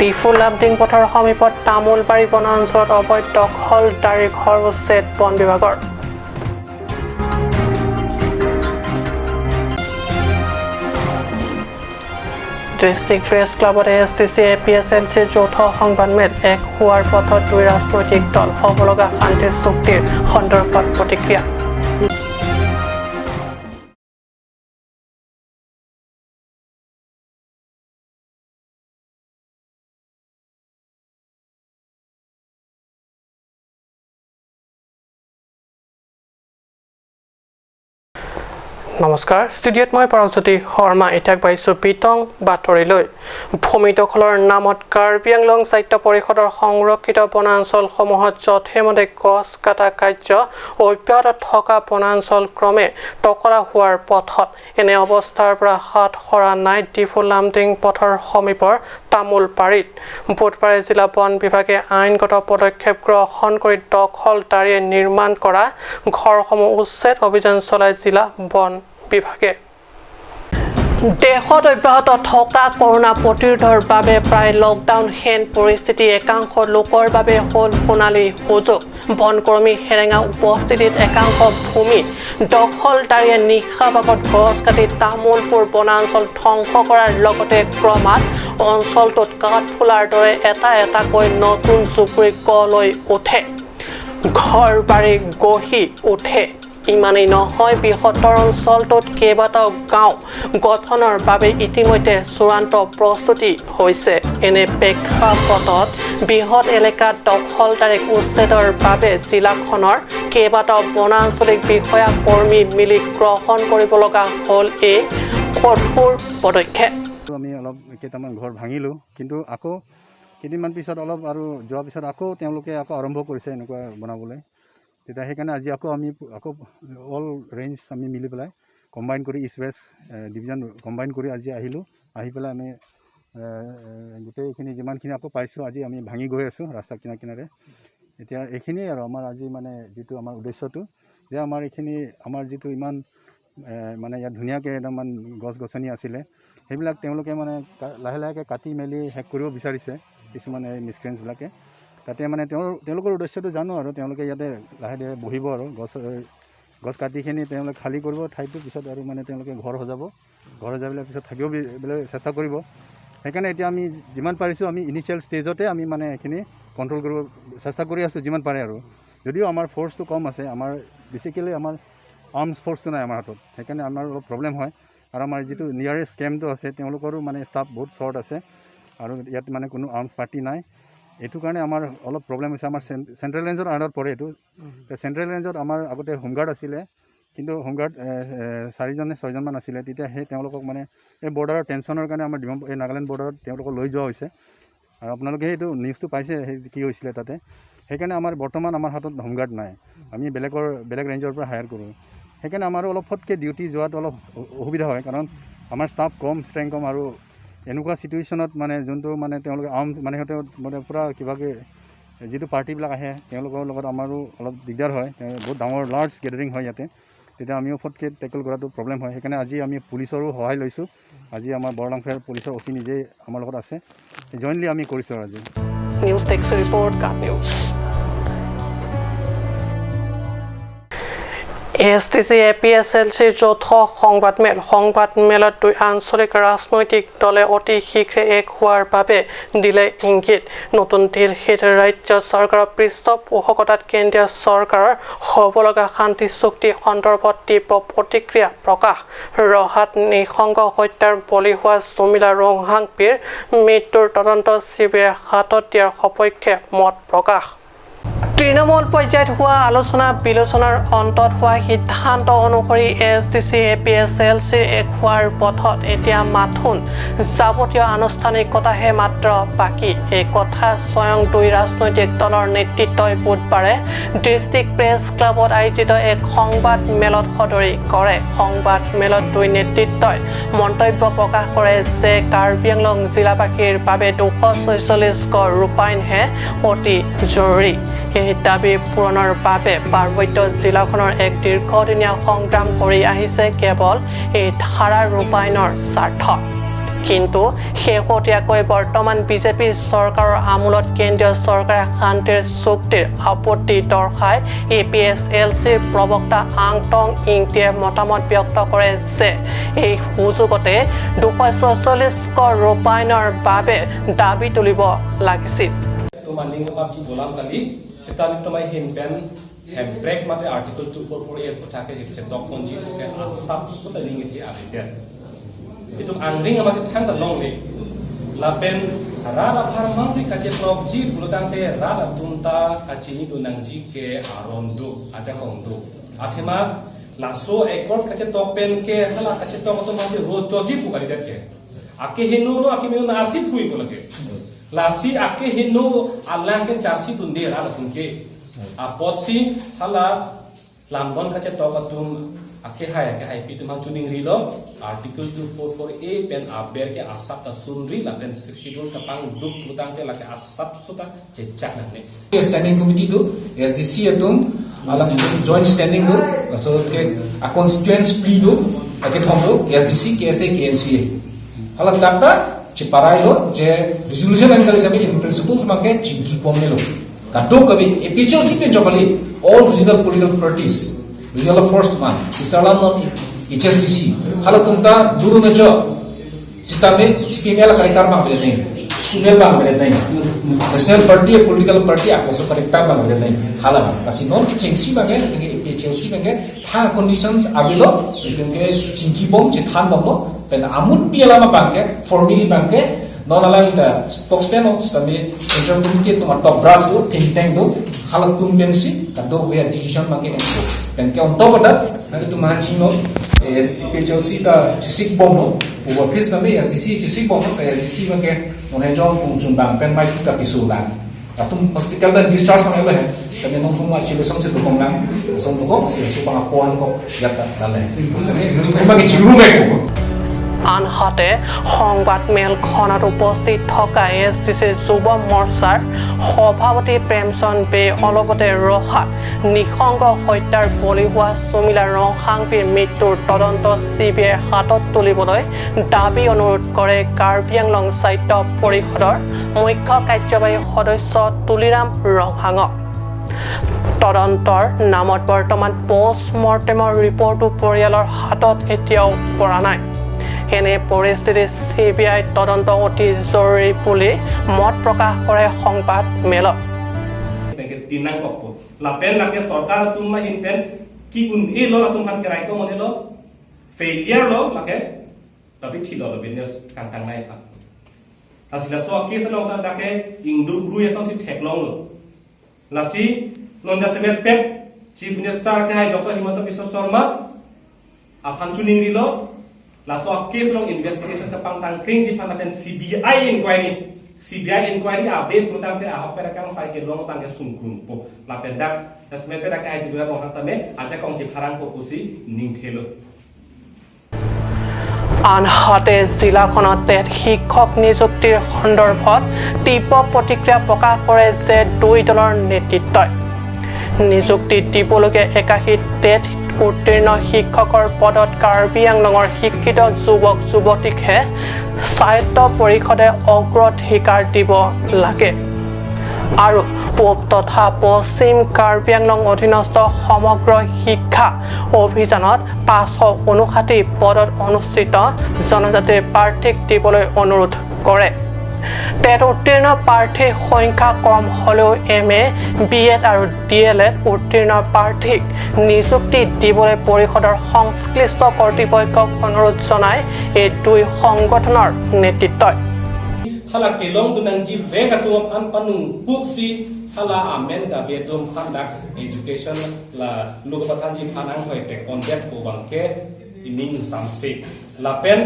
ডিফু লামডিং পথৰ সমীপত তামোলবাৰী বনাঞ্চলত অবৈধ দখলদাৰী ঘৰ উচ্ছেদ বন বিভাগৰ। ডিষ্ট্ৰিক্ট প্ৰেছ ক্লাবত এএছটিচি এপিএছএলচিৰ যৌথ সংবাদমেল। এক হোৱাৰ পথত দুই ৰাজনৈতিক দল, হ'ব লগা শান্তি চুক্তিৰ সন্দৰ্ভত প্ৰতিক্ৰিয়া। নমস্কাৰ, ষ্টুডিঅ'ত মই পৰমজ্যোতি শৰ্মা। এতিয়া আগবাঢ়িছোঁ বিতং বাতৰিলৈ। ভূমি দখলৰ নামত কাৰ্বি আংলং স্বায়ত্ত পৰিষদৰ সংৰক্ষিত বনাঞ্চলসমূহত যধে-মধে গছ কটা কাৰ্য অব্যাহত থকা বনাঞ্চল ক্ৰমে টকলা হোৱাৰ পথত। এনে অৱস্থাৰ পৰা হাত সৰা নাই ডিফু লামডিং পথৰ সমীপৰ তামোলবাৰীত। বুধবাৰে জিলা বন বিভাগে আইনগত পদক্ষেপ গ্ৰহণ কৰি দখলদাৰীয়ে নিৰ্মাণ কৰা ঘৰসমূহ উচ্ছেদ অভিযান চলাই জিলা বন বিভাগে। দেশত অব্যাহত থকা কৰোণা প্ৰতিৰোধৰ বাবে প্ৰায় লকডাউনহীন পৰিস্থিতি একাংশ লোকৰ বাবে হ'ল সোণালী সুযোগ। বনকৰ্মী সেৰেঙা উপস্থিতিত একাংশ ভূমি দখলদাৰীয়ে নিশা ভাগত গছ কাটি তামোলপুৰ বনাঞ্চল ধ্বংস কৰাৰ লগতে ক্ৰমাৎ অঞ্চলটোত কাঠফুলাৰ দৰে এটা এটাকৈ নতুন জুপুৰি গঢ় লৈ উঠে, ঘৰ বাৰী গঢ়ি উঠে। ইমানেই নহয়, বৃহত্তৰ অঞ্চলটোত কেইবাটাও গাঁও গঠনৰ বাবে ইতিমধ্যে চূড়ান্ত প্ৰস্তুতি হৈছে। এনে প্ৰেক্ষাপটত বৃহৎ এলেকাত দখলদাৰীক উচ্ছেদৰ বাবে জিলাখনৰ কেইবাটাও বনাঞ্চলিক বিষয়া কৰ্মী মিলি গ্ৰহণ কৰিব লগা হ'ল এই কঠোৰ পদক্ষেপ। আমি অলপ কেইটামান ঘৰ ভাঙিলোঁ, কিন্তু আকৌ কেইদিনমান পিছত অলপ আৰু যোৱাৰ পিছত আকৌ তেওঁলোকে আকৌ আৰম্ভ কৰিছে এনেকুৱা বনাবলৈ। তেতিয়া সেইকাৰণে আজি আকৌ আমি আকৌ অল ৰেঞ্জ আমি মিলি পেলাই কম্বাইন কৰি ইষ্ট ৱেষ্ট ডিভিজন কম্বাইন কৰি আজি আহিলোঁ। আহি পেলাই আমি গোটেইখিনি যিমানখিনি আকৌ পাইছোঁ আজি আমি ভাঙি গৈ আছোঁ ৰাস্তা কিনাৰে কিনাৰে। এতিয়া এইখিনিয়ে আৰু আমাৰ আজি মানে যিটো আমাৰ উদ্দেশ্যটো যে আমাৰ এইখিনি আমাৰ যিটো ইমান মানে ইয়াত ধুনীয়াকৈ একদমান গছ গছনি আছিলে, সেইবিলাক তেওঁলোকে মানে লাহে লাহেকৈ কাটি মেলি শেষ কৰিব বিচাৰিছে কিছুমান এই মিছক্ৰেণ্টছবিলাকে। তাতে মানে তেওঁলোকৰ উদ্দেশ্যটো জানো আৰু তেওঁলোকে ইয়াতে লাহে ধীৰে বহিব আৰু গছ কাটিখিনি তেওঁলোকে খালী কৰিব ঠাইটো, পিছত আৰু মানে তেওঁলোকে ঘৰ সজাব, ঘৰ সজাই পেলাই পিছত থাকিব চেষ্টা কৰিব। সেইকাৰণে এতিয়া আমি যিমান পাৰিছোঁ আমি ইনিচিয়েল ষ্টেজতে আমি মানে এইখিনি কণ্ট্ৰল কৰিব চেষ্টা কৰি আছোঁ যিমান পাৰে আৰু। যদিও আমাৰ ফ'ৰ্চটো কম আছে, আমাৰ বেচিকেলি আমাৰ আৰ্মছ ফ'ৰ্চটো নাই আমাৰ হাতত, সেইকাৰণে আমাৰ অলপ প্ৰব্লেম হয়। আৰু আমাৰ যিটো নিয়াৰেষ্ট কেম্পটো আছে তেওঁলোকৰো মানে ষ্টাফ বহুত শ্বৰ্ট আছে আৰু ইয়াত মানে কোনো আৰ্মছ পাৰ্টি নাই, এইটো কাৰণে আমাৰ অলপ প্ৰব্লেম হৈছে। আমাৰ চেণ্ট্ৰেল ৰেঞ্জৰ আণ্ডাৰত পৰে এইটো। চেণ্ট্ৰেল ৰেঞ্জত আমাৰ আগতে হোমগাৰ্ড আছিলে, কিন্তু হোমগাৰ্ড চাৰিজনে ছয়জনমান আছিলে। তেতিয়া সেই তেওঁলোকক মানে এই বৰ্ডাৰৰ টেনশ্যনৰ কাৰণে আমাৰ ডিমাপুৰ এই নাগালেণ্ড বৰ্ডাৰত তেওঁলোকক লৈ যোৱা হৈছে। আৰু আপোনালোকে সেইটো নিউজটো পাইছে সেই কি হৈছিলে তাতে। সেইকাৰণে আমাৰ বৰ্তমান আমাৰ হাতত হোমগাৰ্ড নাই, আমি বেলেগ ৰেঞ্জৰ পৰা হায়াৰ কৰোঁ। সেইকাৰণে আমাৰো অলপ ফটকৈ ডিউটি যোৱাটো অলপ অসুবিধা হয়, কাৰণ আমাৰ ষ্টাফ কম, ষ্ট্ৰেংথ কম। আৰু এনেকুৱা চিটুৱেশ্যনত মানে যোনটো মানে তেওঁলোকে আৰ্ম মানে সিহঁতে মানে পূৰা কিবাকৈ যিটো পাৰ্টিবিলাক আহে তেওঁলোকৰ লগত আমাৰো অলপ দিগদাৰ হয়। বহুত ডাঙৰ লাৰ্জ গেডাৰিং হয় ইয়াতে, তেতিয়া আমিও ফটকৈ টেকল কৰাটো প্ৰব্লেম হয়। সেইকাৰণে আজি আমি পুলিচৰো সহায় লৈছোঁ। আজি আমাৰ বৰলাংফেৰ পুলিচৰ অ' চি নিজেই আমাৰ লগত আছে, জইণ্টলি আমি কৰিছোঁ আৰু আজি। নিউজ ডেস্ক ৰিপৰ্ট, কাট নিউজ। এএছটিচি এপিএছএলচিৰ যৌথ সংবাদমেল। সংবাদমেলত দুই আঞ্চলিক ৰাজনৈতিক দলে অতি শীঘ্ৰে এক হোৱাৰ বাবে দিলে ইংগিত। নতুন দিল্লীত ৰাজ্য চৰকাৰৰ পৃষ্ঠপোষকতাত কেন্দ্ৰীয় চৰকাৰৰ হ'ব লগা শান্তি চুক্তি সন্দৰ্ভত তীব্ৰ প্ৰতিক্ৰিয়া প্ৰকাশ। ৰহাত নৃশংস হত্যাৰ বলি হোৱা চুমিলা ৰংহাংপীৰ মৃত্যুৰ তদন্ত চিবিআইৰ হাতত দিয়াৰ সপক্ষে মত প্ৰকাশ। তৃণমূল পৰ্যায়ত হোৱা আলোচনা বিলোচনাৰ অন্তত হোৱা সিদ্ধান্ত অনুসৰি এএছটিচি এপিএছএলচিৰ এক হোৱাৰ পথত এতিয়া মাথোন যাৱতীয় আনুষ্ঠানিকতাহে মাত্ৰ বাকী। এই কথা স্বয়ং দুই ৰাজনৈতিক দলৰ নেতৃত্বই বুধবাৰে ডিষ্ট্ৰিক্ট প্ৰেছ ক্লাবত আয়োজিত এক সংবাদ মেলত সদৰি কৰে। সংবাদ মেলত দুই নেতৃত্বই মন্তব্য প্ৰকাশ কৰে যে কাৰ্বি আংলং জিলাবাসীৰ বাবে 246 গড় ৰূপায়ণহে অতি জৰুৰী। এই দাবী পূৰণৰ বাবে পাৰ্বত্য জিলাখনৰ এক দীৰ্ঘদিনীয়া সংগ্ৰাম কৰি আহিছে কেৱল এই ধাৰা ৰূপায়ণৰ স্বাৰ্থত। কিন্তু শেহতীয়াকৈ বৰ্তমান বিজেপি চৰকাৰৰ আমোলত কেন্দ্ৰীয় চৰকাৰে শান্তিৰ চুক্তিৰ আপত্তি দৰ্শাই এ পি এইচ এল চিৰ প্ৰবক্তা আংটং ইংতিয়ে মতামত ব্যক্ত কৰে যে এই সুযোগতে 246 ক ৰূপায়ণৰ বাবে দাবী তুলিব লাগিছিল। Tumanding ka bolam kali sitani tumai hin pen hem break mate Article 244A ko thake je dok konji ko ke asap su ta ning ti abiden itu angring ama se thang ta long ne la pen ra la phar mang si kache tok ji bulutang te ra la tum ta kachini du nang ji ke aron du aja kong du asema la so ekot kache tok pen ke hala kache tok to ma se ro to ji pu kali det ke ake hinu no ake minu na arsi phui ko lage lasi ake hinu alang ke charsi tunde ra la tungke a potsi hala lamdon kache tok atum ake hai pi tum chuning ri lo Article 244A pen aber ke asap ta sunri la pen schedule ka pang duk putang te la ke asap suta che chak na ne. Standing committee do SDC atum alam joint standing do so ke a constituents plea do ake thom do SDC, KSA, KNCA hala takta chiparai lo je resolution an kali sabi in principles make chinki pomne lo ka do kabi APHLC pe jokali all regional political parties, regional first man isalam non HSDC hala tumta duru na jo sistame CPML karakter bang bele nahi, CPML bang bele nahi, national party, political party ako so karakter bang bele nahi hala bang kasi non ki chengsi bange tinge APHLC bange tha conditions abilo tinge chingki bom che than bom lo pen amut piala ma bangke formally bangke non ala ita spokesman o stame central committee tuma top brass do think tank do hala tum pensi ka do we decision bangke enko pen ke on top of that nagi tuma chino APHLC ta chisik bom no uwa phis na me SDC chisik bom no ta SDC bangke non he jong kung chun bang pen mai tu ta kisu lang atum hospital dan discharge mang ele kami nong huma chile song se tukong lang song tukong si su pang apuan ko yata dale bagi chiru me ko. আনহাতে সংবাদ মেলখনত উপস্থিত থকা S D C যুৱ মৰ্চাৰ সভাপতি প্ৰেমচন্দ বে অলপতে ৰহাত নৃশংস হত্যাৰ বলি হোৱা চুমিলা ৰংহাংপিৰ মৃত্যুৰ তদন্ত চি বি আইৰ হাতত তুলিবলৈ দাবী অনুৰোধ কৰে কাৰ্বি আংলং স্বায়ত্ত পৰিষদৰ মুখ্য কাৰ্যবাহী সদস্য তুলিৰাম ৰংহাঙক। তদন্তৰ নামত বৰ্তমান পষ্টমৰ্টেমৰ ৰিপৰ্টো পৰিয়ালৰ হাতত এতিয়াও পৰা নাই। এনে পৰিস্থিতিত চি বি আই তদন্ত অতি জৰুৰী বুলি মত প্ৰকাশ কৰে সংবাদ মেলত। Ke tinang ko la pen la ke sarkar tum ma hin pen ki un e lo tum han ke rai ko mon lo failure lo la ke tapi thi lo witness kang tang nai pa asila so ke sa lo ta da ke ing du ru ye song si thek long lo la si non ja se pet chief minister ke hai Dr. Himanta Biswa Sarma aphan chuning ri lo la so case long investigation ka pang tang kring ji phan pen CBI inquiry, CBI inquiry abe putang te ahok pera kang sai ke long bang ke sungkrung po la pen dak jasme pera ka hai ji rong hang ta me aja kong ji pharang ko pusi ning thelo. আনহাতে জিলাখনত TET শিক্ষক নিযুক্তিৰ সন্দৰ্ভত তীব্ৰ প্ৰতিক্ৰিয়া প্ৰকাশ কৰে যে দুই দলৰ নেতৃত্বই নিযুক্তি দিবলগীয়া 81 টেট উত্তীৰ্ণ শিক্ষকৰ পদত কাৰ্বি আংলঙৰ শিক্ষিত যুৱক যুৱতীকহে স্বায়ত্ত পৰিষদে অগ্ৰাধিকাৰ দিব লাগে আৰু পূব তথা পশ্চিম কাৰ্বি আংলং অধীনস্থ সমগ্ৰ শিক্ষা অভিযানত 559 পদত অনুষ্ঠিত জনজাতিৰ প্ৰাৰ্থীক দিবলৈ অনুৰোধ কৰে। টেট উত্তীৰ্ণ প্ৰাৰ্থীৰ সংখ্যা কম হ'লেও এম এ, বি এড আৰু ডি এল এড উত্তীৰ্ণ প্ৰাৰ্থীক নিযুক্তি দিবলৈ পৰিষদৰ সংশ্লিষ্ট কৰ্তৃপক্ষক অনুৰোধ জনায় এই দুই সংগঠনৰ নেতৃত্বই। Hala kelong du nang ji ve ka tu an panung puk si hala amen ka ve tum phan dak education la lu ka phan ji phan ang hoi te contact ko bang ke ining sam se la pen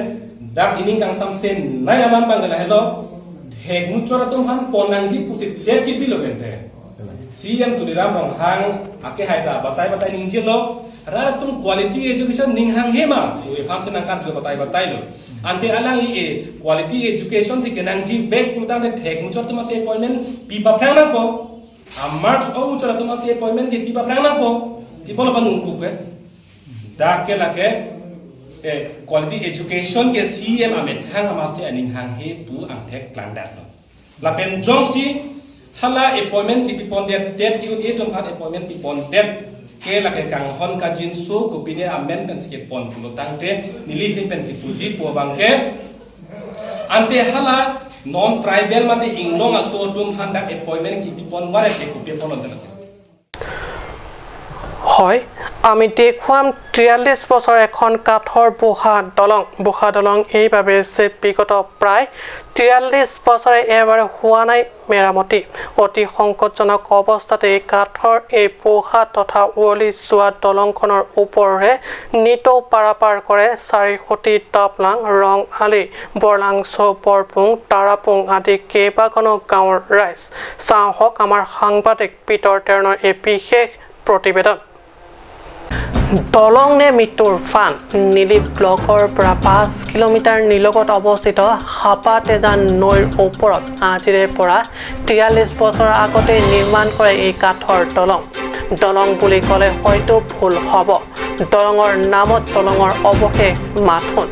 dak ining kang sam se nai aman bang la hello hek mu chora tum phan ponang ji pusi te ki bi lo ben te CM Tuliram Ronghang ake hai ta batai batai ning ji lo ra tum quality education ning hang he ma we pham se nang kan tu batai batai lo ante alang li e quality education ti kenang ji bek tu ta ne thek mu chor tum se appointment pi pa phrang na ko a marks o mu chor tum se appointment ke pi pa phrang na ko pi polo pa nung ku ke dak ke la ke. Quality education ke CM amet hang amase aning hang he pu ang thek klandat lo la pen jong si hala appointment ki pipon det det ki ut tum hat appointment pipon det ke la ke kang hon ka jin su ko pine amen pen ske pon pulo tangte nili hin pen ki puji po bang ke ante hala non tribal mate inglong aso tum han dak appointment ki pipon ware ke ko pipon on. হয়, আমি দেখুৱাম 43 বছৰ এখন কাঠৰ বুঢ়া দলং। বুঢ়া দলং এইবাবে যে বিগত প্ৰায় 43 বছৰে এবাৰ হোৱা নাই মেৰামতি। অতি সংকটজনক অৱস্থাতে এই কাঠৰ এই বুঢ়া তথা উৱলি যোৱা দলংখনৰ ওপৰেৰে নিতৌ পাৰাপাৰ কৰে চাৰিসুঁতি, তাপলাং, ৰং আলি, বৰলাংচ, বৰপুং, তাৰাপুং আদি কেইবাখনো গাঁৱৰ ৰাইজ। চাওঁ হওক আমাৰ সাংবাদিক পিতৰ টেৰণৰ এই বিশেষ প্ৰতিবেদন। দলং নে মৃত্যুৰ ফান? নীলিপ ব্লকৰ পৰা 5 কিলোমিটাৰ নিলগত অৱস্থিত হাপাতেজান নৈৰ ওপৰত আজিৰে পৰা 43 বছৰৰ আগতে নিৰ্মাণ কৰে এই কাঠৰ দলং। দলং বুলি ক'লে হয়তো ভুল হ'ব, দলঙৰ নামত দলঙৰ অৱশেষ মাথোন।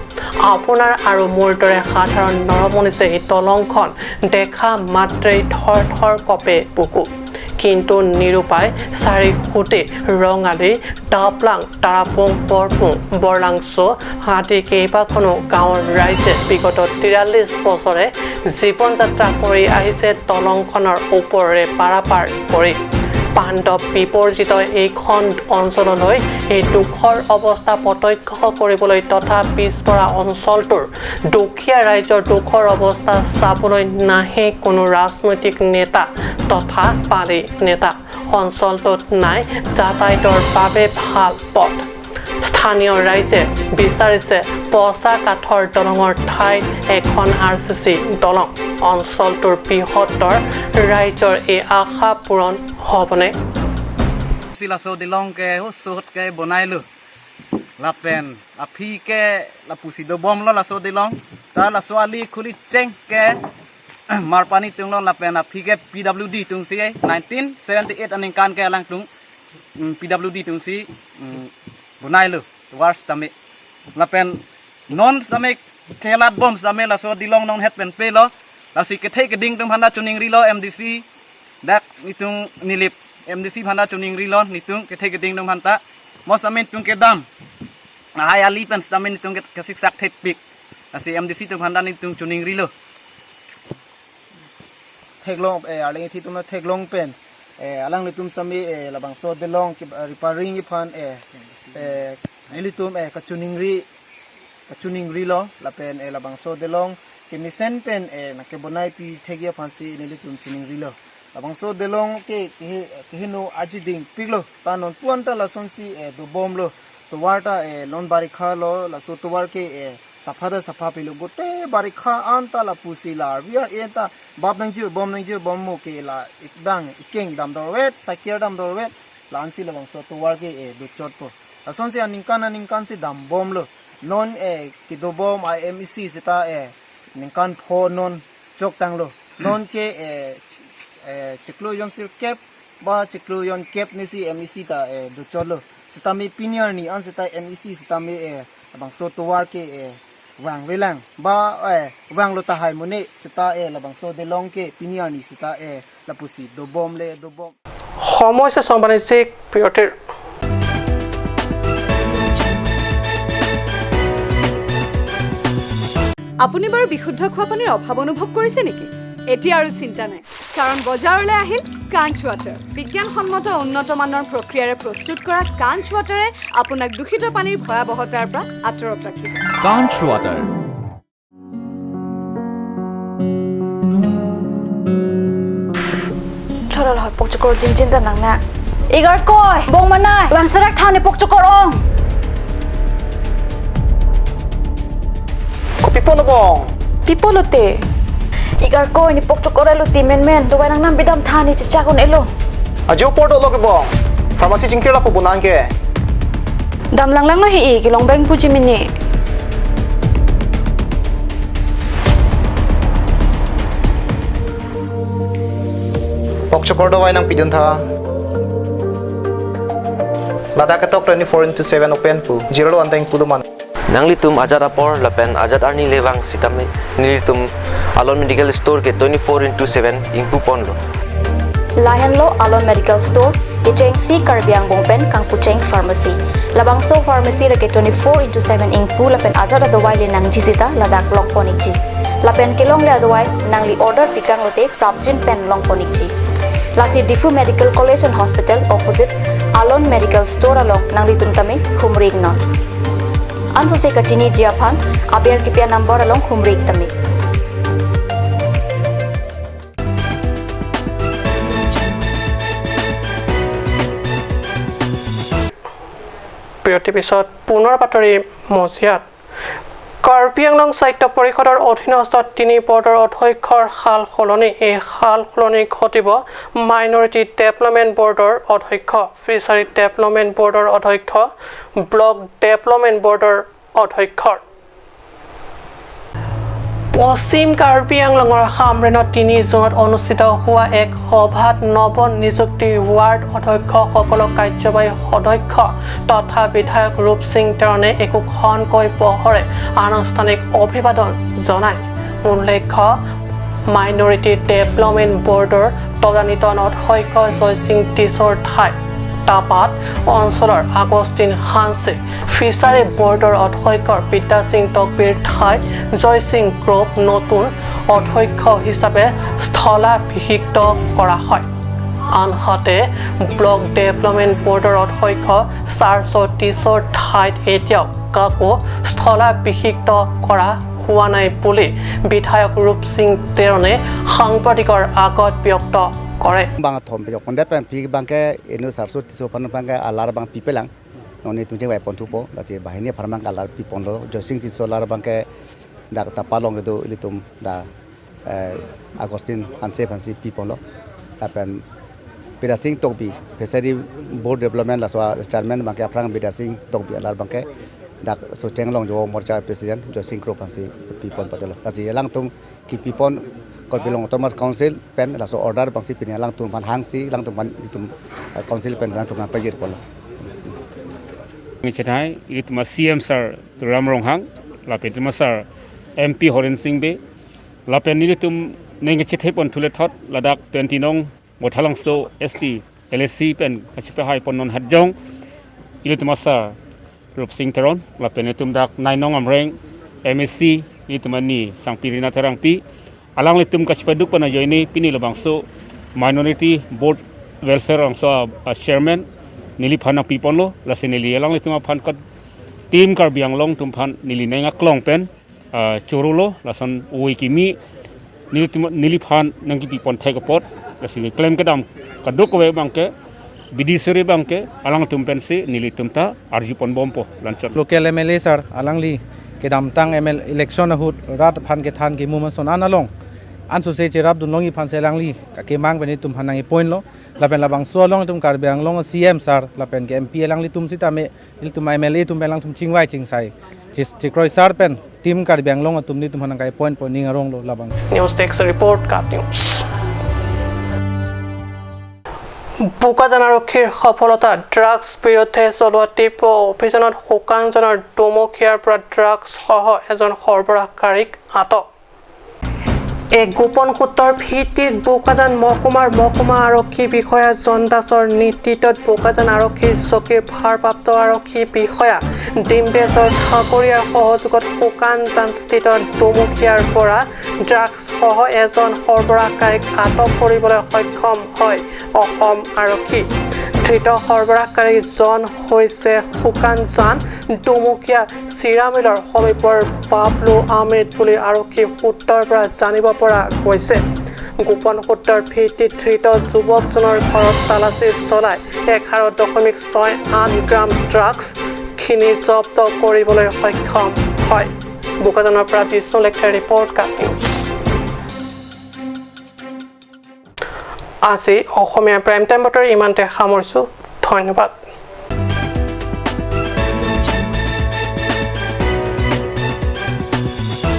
আপোনাৰ আৰু মোৰ দৰে সাধাৰণ নৰমনিছে এই দলংখন দেখা মাত্ৰেই থৰ থৰ কঁপে বুকু। কিন্তু নিৰূপায় চাৰিসুঁতি, ৰঙালী, তাপলাং, তাৰাপুং, বৰপুং, বৰলাংচ আদি কেইবাখনো গাঁৱৰ ৰাইজে বিগত 43 বছৰে জীৱন যাত্ৰা কৰি আহিছে দলংখনৰ ওপৰেৰে পাৰাপাৰ কৰি। পাণ্ডৱ বিপৰ্জিত এইখন অঞ্চললৈ এই দুখৰ অৱস্থা প্ৰত্যক্ষ কৰিবলৈ তথা পিছপৰা অঞ্চলটোৰ দুখীয়া ৰাইজৰ দুখৰ অৱস্থা চাবলৈ নাহে কোনো ৰাজনৈতিক নেতা তথা পালি নেতা। অঞ্চলটোত নাই যাতায়াতৰ বাবে ভাল পথ। স্থানীয় ৰাইজে বিচাৰিছে পচা কাঠৰ দলঙৰ ঠাইত এখন RCC দলং। অঞ্চলটোৰ বৃহত্তৰ ৰাইজৰ এই আশা পূৰণ হ'বনে? Marpani tung long lapen a PK PWD tung si 1978 aning kan ke alang tung PWD tung si bunai lu wars tame lapen non tame kelat bom tame la so dilong non het pen pe lo la si ke thei ke ding tung phanda chuning ri lo MDC dak nitung nilip MDC phanda chuning ri lo nitung ke thei ke ding tung phanta mos tame tung ke dam hai ali pen tame nitung ke sik sak thei pik la si MDC tung phanda nitung chuning ri lo Theklong alang thi tumna theklong pen alang litum sami labang so delong ki repairing iphan nilitum ka chuning ri lo lapen labang so delong ki misen pen na ke bonai pi thegia phan si nilitum chuning ri lo labang so delong ke hino aji ding piglo ta non tuan ta lason si do bom lo to warta lon barikha lo la so to war ke safa da safa pilo gote barikha anta la pusi la we are eta bab nang jir bom nang jir bom mo ke la ikbang ikeng dam dor wet sakir dam dor wet la ansi la bangso to war ke do chot po ason se aningkan aningkan si dam bom lo non ki do bom IMEC sita ningkan pho non chok tang lo non ke chiklo yon sir cap ba chiklo yon cap ni si MEC ta do chot lo sita mi piniar ni an sita MEC sita mi bangso to war ke wang welang ba wang lo tahai mone sita la bangso de long ke piniar ni sita la pusi do bom le do bom সমস্যা বাণিজ্যিক বিৰতিৰ। আপুনি বাৰু বিশুদ্ধ খোৱা পানীৰ অভাৱ অনুভৱ কৰিছে নেকি? এতিয়া আৰু চিন্তা নাই, কাৰণ বজাৰলৈ আহিল কাঞ্চ ৱাটাৰ। বিজ্ঞানসন্মত উন্নত মানৰ প্ৰক্ৰিয়াৰে প্ৰস্তুত কৰা কাঞ্চ ৱাটাৰে আপোনাক দূষিত পানীৰ ভয়াৱহতাৰ পৰা আঁতৰত ৰাখিব। কাঞ্চ ৱাটাৰ। চল হয় পকচকৰ জিন চিন্তা নাংনা ইগাৰ কয় বং মানাই বাংসাৰাক থানে পকচকৰ অং পিপল বং পিপলতে igar ko ni pokchok elo ti men men do nang nam bidam thani chi chagon elo ajo porto log bong pharmacy jingkela po bonan ke dam lang lang no hi ki long bang puji mini pokchok do nang pidun tha lada ka top 24/7 open pu zero anteng puluman Nangli tum Ajat Apor lapen Ajat Arni Lewang sitame nili tum Alon Medical Store ke 24/7 ingpu ponlo. Lahenlo Alon Medical Store ke Chengsi Karbi Anglong pen Kangpucheng Pharmacy. Labangso Pharmacy rake 24/7 ingpu lapen Ajat adawai le nangji sita ladak long ponikji. Lapen kelong le adawai nangli order pikang lote prapjin pen long ponikji. Lasi Difu Medical College and Hospital opposite Alon Medical Store along nangli tumtame humrig non. Anso se kachini jiaphan aber kipya number along humrig tame. বিৰতিৰ পিছত পুনৰ বাতৰি মজিয়াত কাৰ্বি আংলং সাহিত্য পৰিষদৰ অধীনস্থ তিনি বৰ্ডৰ অধ্যক্ষৰ সাল সলনি। এই সাল সলনি ঘটিব মাইনৰিটি ডেভেলপমেণ্ট বৰ্ডৰ অধ্যক্ষ, ফিচাৰী ডেভেলপমেণ্ট বৰ্ডৰ অধ্যক্ষ, ব্লক ডেভেলপমেণ্ট বৰ্ডৰ অধ্যক্ষৰ। পশ্চিম কাৰ্বি আংলঙৰ হামৰেনত 3 জুনত অনুষ্ঠিত হোৱা এক সভাত নৱ নিযুক্তি ৱাৰ্ড অধ্যক্ষসকলক কাৰ্যবাহী অধ্যক্ষ তথা বিধায়ক ৰূপ সিং তেৰণে একোখনকৈ পহৰে আনুষ্ঠানিক অভিবাদন জনায়। উল্লেখ্য, মাইনৰিটি ডেভেলপমেণ্ট বৰ্ডৰ তদানীতন অধ্যক্ষ জয়সিং টিছৰ ঠাইত টাপাত অঞ্চলৰ আগষ্টিন হানছে, ফিচাৰী বৰ্ডৰ অধ্যক্ষ বিদ্যাসিং টকবিৰ ঠাইত জয়সিং ক্ৰপ নতুন অধ্যক্ষ হিচাপে স্থলাভিষিক্ত কৰা হয়। আনহাতে ব্লক ডেভেলপমেণ্ট বৰ্ডৰ অধ্যক্ষ 430ৰ ঠাইত এতিয়াও কাকো স্থলাভিষিক্ত কৰা হোৱা নাই বুলি বিধায়ক ৰূপ সিং তেৰণে সাংবাদিকৰ আগত ব্যক্ত কৰে। Bang thom pe kon pen pi bang ke enu sarso tiso pan bang ke alar bang pi pelang noni tung jeng pon thupo la che bahini pharmang alar pi pon lo josing tiso lar bang ke da ta palong do ilitum da Agustin hanse phansi pi pon lo ta pen Bira Singh Tokbi fishery board development la so chairman bang ke aphrang Bira Singh Tokbi alar bang ke da so tenglong jo morcha president Joysing Kro phansi pi pon patelo la che lang tung ki pi pon Karbi Anglong Autonomous Council pen la so order bangsi pin lang tum pan hang si lang tum pan tum council pen lang tum pajir polo ngechai itma CM sir Ram Ronghang la petma sir MP Horen Singh be la pen ni tum nengechai pon thule thot ladak 20 nong mothalang so ST LSC pen kachipa hai pon non hatjong ilitma sir Rup Singh Teron la pen tum dak 9 nong amreng MSc itma ni sangpirina therang pi alang litum kachipaduk pana joini pini lobangso minority board welfare angso chairman nili phana piponlo lase nili alang litum phan kat team Karbi Anglong tum phan nili nenga klong pen chorulo lasan oi kimi nili tum nili phan nangki pipon thai kapot lase claim kadam kaduk we bangke bidisuri bangke alang tum pen se nili tum ta arji pon bompo lanchon local MLA sir alang li ke dam tang ML election hut rat phan ke than ke muma son analong anso se cherap dun longi phan se langli ka ke mang bani tum hanangi point lo lapen labang so long tum Karbi Anglong CM sir lapen ke MP langli tum sita me il tum MLA tum belang tum chingwai chingsai chikroi sir pen team Karbi Anglong tum ni tum hanangai point point ning arong lo labang news desk report CAA news. Bokajan আৰক্ষীৰ সফলতা, drugs বিৰুদ্ধে চলোৱা তীব্ৰ অভিযানত শুকানজনৰ দুমুখীয়াৰ পৰা ড্ৰাগছসহ এজন সৰবৰাহকাৰীক আটক। এক গোপন সূত্ৰৰ ভিত্তিত বোকাজান মহকুমাৰ মহকুমা আৰক্ষী বিষয়া জন দাসৰ নেতৃত্বত বোকাজান আৰক্ষী চকীৰ ভাৰপ্ৰাপ্ত আৰক্ষী বিষয়া ডিম্বেশ্বৰ ঠাকুৰীয়াৰ সহযোগত শুকানজানস্থিত দুমুখীয়াৰ পৰা ড্ৰাগছসহ এজন সৰবৰাহকাৰীক আটক কৰিবলৈ সক্ষম হয় অসম আৰক্ষী। ধৃত সৰবৰাহকাৰীজন হৈছে শুকানজান দুমুখীয়া চিৰামিলৰ সমীপৰ বাবলু আহমেদ বুলি আৰক্ষী সূত্ৰৰ পৰা জানিব পৰা গৈছে। গোপন সূত্ৰৰ ভিত্তিত ধৃত যুৱকজনৰ ঘৰত তালাচী চলাই 11.68 গ্ৰাম ড্ৰাগছখিনি জব্দ কৰিবলৈ সক্ষম হয়। বোকাজানৰ পৰা বিষ্ণু লেখাৰ ৰিপৰ্ট, কা নিউজ। আজি অসমীয়া প্ৰাইম টাইম বতৰ ইমানতে সামৰিছোঁ। ধন্যবাদ।